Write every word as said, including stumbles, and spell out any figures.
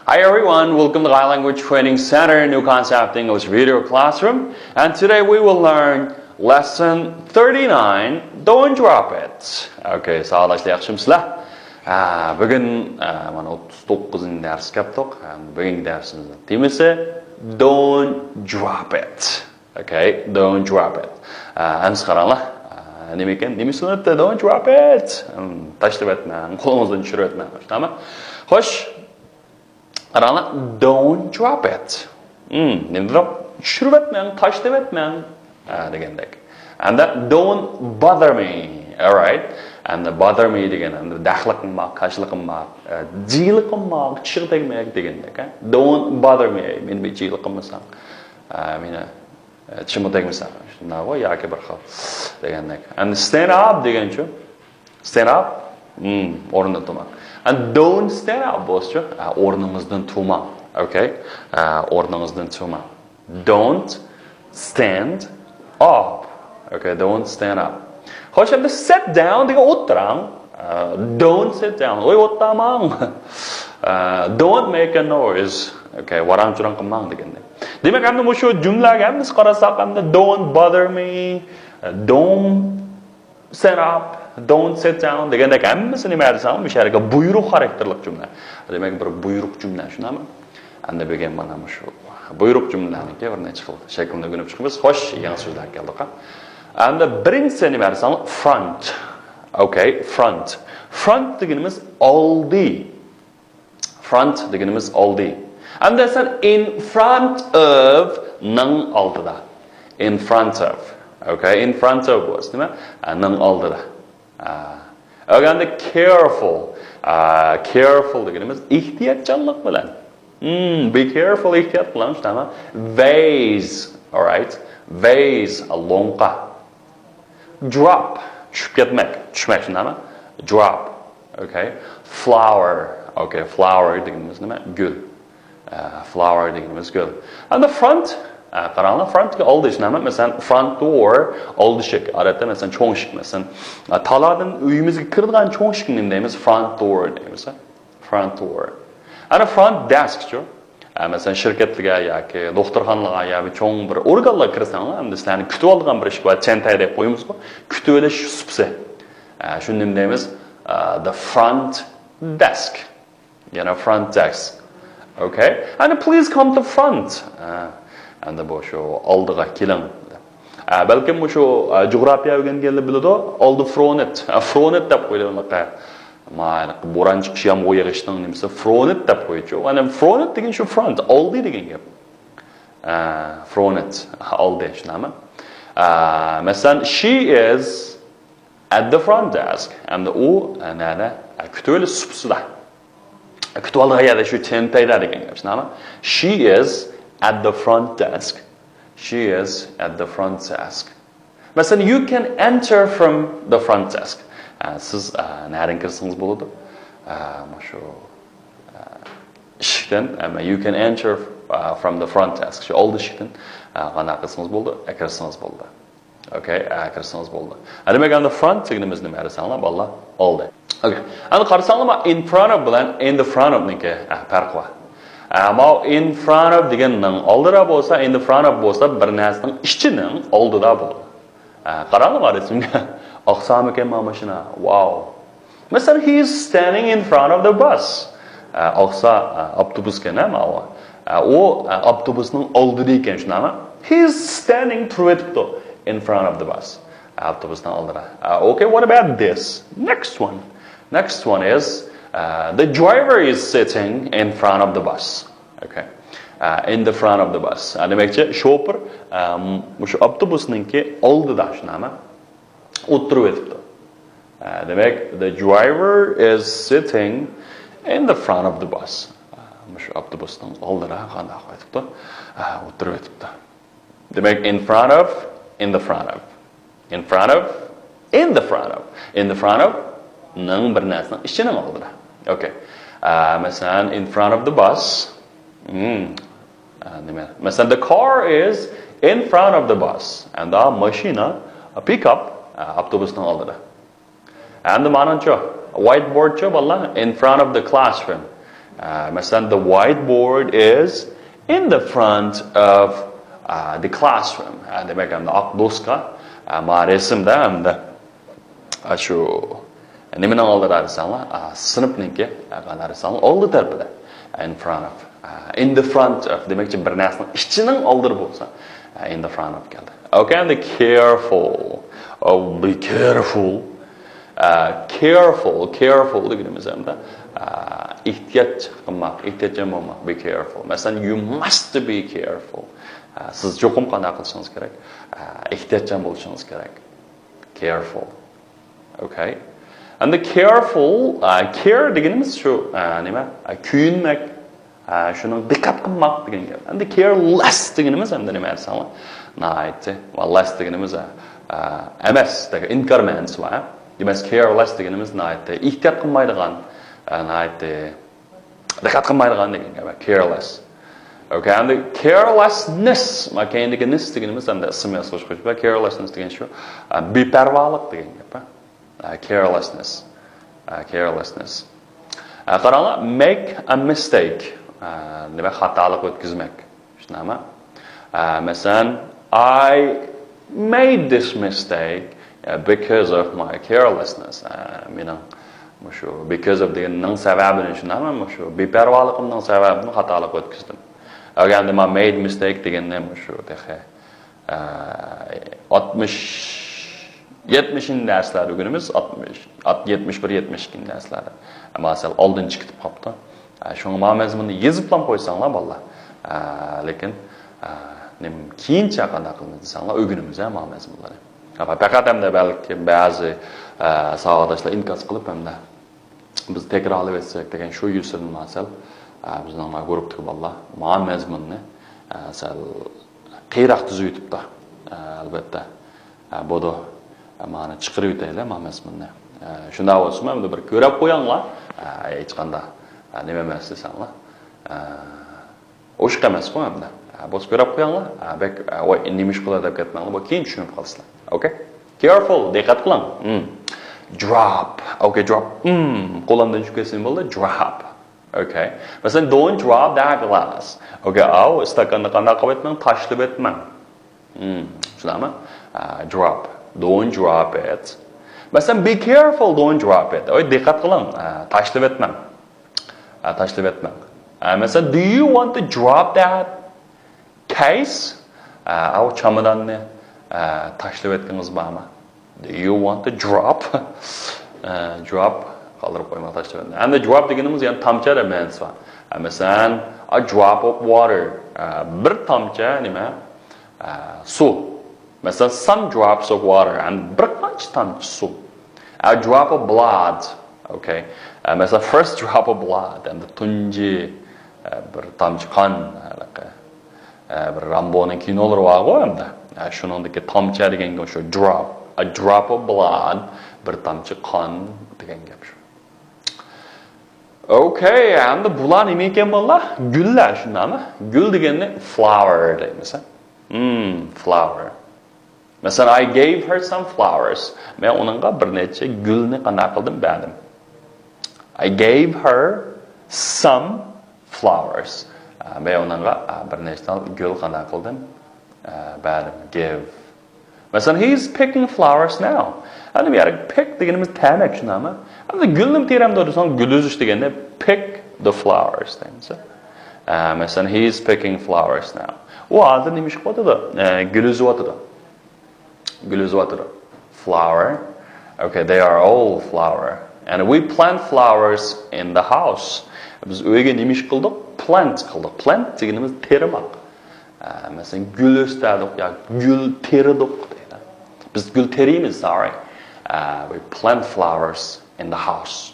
Hi everyone, welcome to Thai Language Training Center, new concept English video classroom. And today we will learn lesson thirty-nine, Don't Drop It. Okay, ساۋاقداشلار ياخشىمۇسىلەر؟ ھە، بۈگۈن، ھە، مانا ئوتتۇز توققۇزىنچى دەرسكە كەپتۇق. ھە، بۈگۈنكى دەرسىمىزنىڭ تېمىسى Don't Drop It. Okay, don't drop it. ئە، ئەمسە قاراڭلار. ئە، نېمە ئىكەن؟ نېمە سۈننەتتە؟ Don't drop it. ھىم، تاشلىۋەتمەڭ، قولىڭىزدىن چۈشۈرۈۋەتمەڭ. شۇنداقمۇ؟ خوش. قاراڭلار. Don't drop it. ھىم، نېمە دەپ؟ چۈشۈرۈۋەتمەڭ، تاشلىۋەتمەڭ. ئە، دېگەندەك. ئەمدى don't bother me. Alright. ئەمدى bother me دېگەن، ئەمدى دەخلىقىم بار، كاشلىقىم بار، ئە، جىقلىقىم بار، چىشىغا تەگمەك دېگەندەك، ھە؟ Don't bother me. مېنى بىر جىقلىقىمىساڭ. ئە، مېنى چىمغا تەگمىسەڭ، شۇنداقغۇ ياكى بىر خىل دېگەندەك. And stand up دېگەنچۇ؟ Stand up. Hmm، ئورنىدىن تۇرماڭ. And don't stand up بولسىچۇ؟ ھە، ئورنىڭىزدىن تۇرماڭ. Okay. ھە، ئورنىڭىزدىن تۇرماڭ. Don't stand up. Okay, don't stand up. خوش، ئەمدى sit down دېگەن ئولتۇرۇڭ. ئە، don't sit down. ۋوي، ئولتۇرماڭ. ئە، don't make a noise. Okay، ۋاراڭ-چۇرۇڭ قىلماڭ دېگەندەك. دېمەك، ئەمدى مۇشۇ جۈملىلەرگە ھەممىسى قارىساق، ئەمدى don't bother me، don't stand up، don't sit down دېگەندەك ھەممىسى نېمە دېسەڭ، مۇشۇ يەرگە بۇيرۇق خاراكتېرلىك جۈملە. دېمەك، بىر بۇيرۇق جۈملە، شۇنداقمۇ؟ ئەمدى بۈگۈن مانا مۇشۇ بۇيرۇق جۈملىلەرنىڭكى بىر نەچچە خىل شەكلىنى ئۆگىنىپ چىقىمىز. خوش، يېڭى سۆزلەرگە كەلدۇق. ئەمدى بىرىنچىسى نېمە دېسەڭ، front. Okay، front. Front دېگىنىمىز ئالدى. Front دېگىنىمىز ئالدى. ئەمدى سەن in front of نىڭ ئالدىدا. In front of. Okay، in front of was نېمە؟ ئە، نىڭ ئالدىدا. ئە، ئەمدى careful. ئە، careful دېگىنىمىز ئېھتىياتچانلىق بىلەن. Hmm، be careful، ئېھتىيات قىلىڭ، شۇنداقمۇ؟ Vase، alright. Vase، لوڭقا. Drop، چۈشۈپ كەتمەك، چۈشمەك، شۇنداقمۇ؟ Drop. Okay. Flower. Okay، flower دېگىنىمىز نېمە؟ گۈل. ئە، flower دېگىنىمىز گۈل. ئەمدى front. ئە، قاراڭلار، front دېگەن ئالدى، شۇنداقمۇ؟ مەسىلەن، front door، ئالدى ئىشىك. ئادەتتە، مەسىلەن، چوڭ ئىشىك، مەسىلەن، ئە، تالادىن ئۆيىمىزگە كىرىدىغان چوڭ ئىشىكنى نېمە دەيمىز؟ Front door دەيمىز. Front door. ئەنە front desk چۇ؟ ئە، مەسىلەن، شىركەتلەرگە ياكى دوختۇرخانىلارغا يا بىر چوڭ بىر ئورگانلارغا كىرسەڭلار، ئەمدى سىلەرنى كۈتۈۋالىدىغان بىر ئىشىك بار، چەنتەي دەپ قويىمىزغۇ، كۈتۈۋېلىش سۇپىسى. ئە، شۇنى نېمە دەيمىز؟ ئە، the front desk. يەنە front desk. Okay. And please come to front. ئە، ئەمدى بۇ شۇ ئالدىغا كېلىڭ. ئە، بەلكىم مۇشۇ، ئە، جۇغراپىيە ئۆگەنگەنلەر بىلىدۇ، ئالدى فرونت. ئە، فرونت دەپ قويۇلغان. مانا بوران چىقىش، يامغۇر يېغىشنىڭ نېمىسى، فرونت دەپ قويۇچۇ. ئەنە فرونت دېگەن شۇ front، ئالدى دېگەن گەپ. ئە، فرونت، ئالدى، شۇنداقمۇ؟ ئە، مەسىلەن، she is at the front desk. ئەمدى ئۇ، ئە، نەدە؟ ئە، كۈتۈۋېلىش سۇپىسىدا. كۈتۈۋالغان يەردە شۇ چەنتەيدە دېگەن گەپ، شۇنداقمۇ؟ She is at the front desk. She is at the front desk. مەسىلەن، you can enter from the front desk. ئە، سىز، ئە، نەدىن كىرسىڭىز بولىدۇ؟ ئە، مۇشۇ، ئە، ئىشىكتىن، ئەمما you can enter، ئە، from the front desk. شۇ ئالدى ئىشىكتىن، ئە، قانداق قىلسىڭىز بولىدۇ؟ ئە، كىرسىڭىز بولىدۇ. Okay، ئە، كىرسىڭىز بولىدۇ. ئە، دېمەك، ئەمدى front دېگىنىمىز نېمە دېسەڭلار، بالىلار؟ ئالدى. Okay. ئەمدى قارىساڭلار، in front of بىلەن in the front of نىڭكى، ئە، پەرقى بار. ئە، ماۋۇ in front of دېگەن نىڭ ئالدىدا بولسا، in the front of بولسا بىر نەرسىنىڭ ئىچىنىڭ ئالدىدا بولىدۇ. ئە، قاراڭلار رەسىمگە. ئاقسامىكەن ماۋۇ ماشىنا. Wow. مەسىلەن، he is standing in front of the bus. ئە، ئاقسا، ئە، ئاپتوبۇسكەن، ھە، ماۋۇ. ئە، ئۇ، ئە، ئاپتوبۇسنىڭ ئالدىدا ئىكەن، شۇنداقمۇ؟ He is standing، تۇرۇۋېتىپتۇ، in front of the bus. ئاپتوبۇسنىڭ ئالدىدا. ئە، okay, what about this? Next one. Next one is, uh, the driver is sitting in front of the bus. Okay. Uh, in the front of the bus. ئە، دېمەكچى، شوپۇر، ئە، مۇشۇ ئاپتوبۇسنىڭكى ئالدىدا، شۇنداقمۇ؟ ئولتۇرۇۋېتىپتۇ. ئە، دېمەك، the driver is sitting in the front of the bus. ئە، مۇشۇ ئاپتوبۇسنىڭ ئالدىدا قانداق قىلىۋېتىپتۇ؟ ئە، ئولتۇرۇۋېتىپتۇ. دېمەك، in front of، in the front of. In front of، in the front of. In the front of نىڭ بىر نەرسىنىڭ ئىچىنىڭ ئالدىدا. Okay. ئە، مەسىلەن، in front of the bus. Hmm. ئە، نېمە؟ مەسىلەن، the car is in front of the bus. ئەمدى ماشىنا، pick up، ئە، ئاپتوبۇسنىڭ ئالدىدا. ئەمدى مانىچۇ، whiteboard چۇ، بالىلار؟ In front of the classroom. ئە، مەسىلەن، the whiteboard is in the front of ئە، the classroom. ئە، دېمەك، ئەمدى ئاق دوسكا، ئە، ما رەسىمدە ئەمدى ئە، شۇ نېمىنىڭ ئالدىدا دېسەڭلار، ئە، سىنىپنىڭكى، ئە، قانداق دېسەڭلار، ئالدى تەرىپىدە. In front of. ئە، in the front of دېمەكچى بىر نەرسىنىڭ ئىچىنىڭ ئالدىدا بولسا، ئە، in the front of كەلدى. Okay, and the careful. Oh, be careful. ئە، careful, careful دېگىنىمىز ئەمدى، ئە، ئېھتىيات قىلماق، ئېھتىياتچان بولماق، be careful. مەسىلەن، you must be careful. ئە، سىز چوقۇم قانداق قىلىشىڭىز كېرەك؟ ئە، ئېھتىياتچان بولۇشىڭىز كېرەك. Careful. Okay. Endi careful, ئە، care دېگىنىمىز شۇ، ئە، نېمە؟ ئە، كۆيۈنمەك. ئە، شۇنىڭ دىققەت قىلماق دېگەن گەپ. Endi careless دېگىنىمىز ئەمدى نېمە دېسەڭلار؟ ناھايىتى. ۋە less دېگىنىمىز، ئە، ئە، ئەمەس، دېگەن ئىنكار مەنىسى بار. دېمەك، careless دېگىنىمىز ناھايىتى ئېھتىيات قىلمايدىغان، ئە، ناھايىتى دىققەت قىلمايدىغان دېگەن گەپ، careless. Okay, endi carelessness، ما كەينىدىكى ness دېگىنىمىز ئەمدى ئىسىم ياسىغۇچ قوشۇپ، carelessness دېگەن شۇ، ئە، بىپەرۋالىق دېگەن گەپ. ئە، carelessness. ئە، carelessness. ئە، قاراڭلار، make a mistake. ئە، دېمەك، خاتالىق ئۆتكۈزمەك. شۇنداقمۇ؟ ئە، مەسىلەن، I made this mistake، ئە، because of my carelessness. ئە، مېنىڭ مۇشۇ because of دېگەننىڭ سەۋەبىدىن، شۇنداقمۇ؟ مۇشۇ بىپەرۋالىقىمنىڭ سەۋەبىدىن خاتالىق ئۆتكۈزدۈم. ئەگەر ما made mistake دېگەننى مۇشۇ تېخى ئە، ئاتمىش، يەتمىشىنچى دەرسلەردە ئۆگىنىمىز، ئاتمىش، ئات-، يەتمىش بىر، يەتمىش ئىككىنچى دەرسلەردە. ئەمما سەل ئالدىن چىقىپ قاپتۇ. ئە، شۇڭا ما مەزمۇننى يېزىپلا قويساڭلار، بالىلار. ئە، لېكىن، ئە، نېمە، كېيىنچە قانداق قىلىمىز دېسەڭلار، ئۆگىنىمىز، ئە، ما مەزمۇنلارنى. پەقەت ئەمدى بەلكى بەزى، ئە، ساۋاقداشلار ئىنكاس قىلىپ ئەمدى بىز تەكرارلىۋەتسەك دېگەن شۇ يۈزىدىن مانا سەل، ئە، بىزنىڭ ما گۇرۇپتىكى بالىلار ما مەزمۇننى، ئە، سەل قېيىراق تۈزۈۋېتىپتۇ. ئە، ئەلۋەتتە. ئە، بولىدۇ. ئە، مانا چىقىرىۋېتەيلى ما مەزمۇننى. ئە، شۇنداق بولسىمۇ ئەمدى بىر كۆرۈپ قويۇڭلار. ئە، ھېچقانداق، ئە، نېمە ئەمەس دېسەڭلار. ئە، ئوشۇق ئەمەسقۇ ئەمدى. ئە، بولسا كۆرۈپ قويۇڭلار. ئە، بەك، ئە، ۋاي، نېمە ئىش قىلار دەپ كەتمەڭلار. بۇ كېيىن چۈشىنىپ قالىسىلەر. Okay? Careful، دىققەت قىلىڭ. Hmm. Drop. Okay, drop. Hmm، قولۇمدىن چۈشۈپ كەتسە نېمە بولدى؟ Drop. Okay. مەسىلەن، don't drop that glass. Okay, ئاۋۇ ئىستاكاننى قانداق قىلىۋەتمەڭ؟ تاشلىۋەتمەڭ. Hmm، شۇنداقمۇ؟ ئە، drop. Don't drop it. مەسىلەن، be careful, don't drop it. ئوي، دىققەت قىلىڭ. ئە، تاشلىۋەتمەڭ. ئە، تاشلىۋەتمەڭ. ئە، مەسىلەن، do you want to drop that case؟ ئە، ئاۋۇ چاماداننى، ئە، تاشلىۋەتكىڭىز بارمۇ؟ Do you want to drop؟ ئە، drop، قالدۇرۇپ قويماق، تاشلىۋەتمەڭ. ئەمدى drop دېگىنىمىز يەنە تامچە دەپ مەنىسى بار. ئە، مەسىلەن، a drop of water. ئە، بىر تامچە نېمە؟ ئە، سۇ. مەسىلەن، some drops of water، يەنى بىر قانچە تامچە سۇ. A drop of blood. Okay. ئە، مەسىلەن، first drop of blood، يەنى تۇنجى، ئە، بىر تامچە قان، ھېلىقى. ئە، بىر رامبونىڭ كىنولىرى بارغۇ ئەمدى. ئە، شۇنىڭدىكى تامچە دېگەنگە شۇ drop. A drop of blood، بىر تامچە قان دېگەن گەپ شۇ. Okay، ئەمدى بۇلار نېمە ئىكەن بالىلار؟ گۈللەر، شۇنداقمۇ؟ گۈل دېگەننى flower دەيمىز. Hmm، flower. مەسىلەن، I gave her some flowers. مەن ئۇنىڭغا بىر نەچچە گۈلنى قانداق قىلدىم؟ بەردىم. I gave her some flowers. ئە، مەن ئۇنىڭغا، ئە، بىر نەچچە تال گۈل قانداق قىلدىم؟ ئە، بەردىم. Give. مەسىلەن، he is picking flowers now. ئەمدى بۇ يەردە pick دېگىنىمىز تەرمەك، شۇنداقمۇ؟ ئەمدى گۈلنى تېرەمدۇ دېسەڭ، گۈل ئۈزۈش دېگەندە pick the flowers دەيمىز. ئە، مەسىلەن، he is picking flowers now. ئۇ ھازىر نېمە ئىش قىلىۋاتىدۇ؟ ئە، گۈل ئۈزۈۋاتىدۇ. گۈل ئۈزۈۋاتىدۇ. Flower. Okay, they are all flower. And we plant flowers in the house. بىز ئۆيگە نېمە ئىش قىلدۇق؟ Plant قىلدۇق. Plant دېگىنىمىز تېرىماق. ئە، مەسىلەن، گۈل ئۆستۈردۇق يا گۈل تېرىدۇق دەيدۇ. بىز گۈل تېرىيمىز، sorry. ئە، we plant flowers in the house.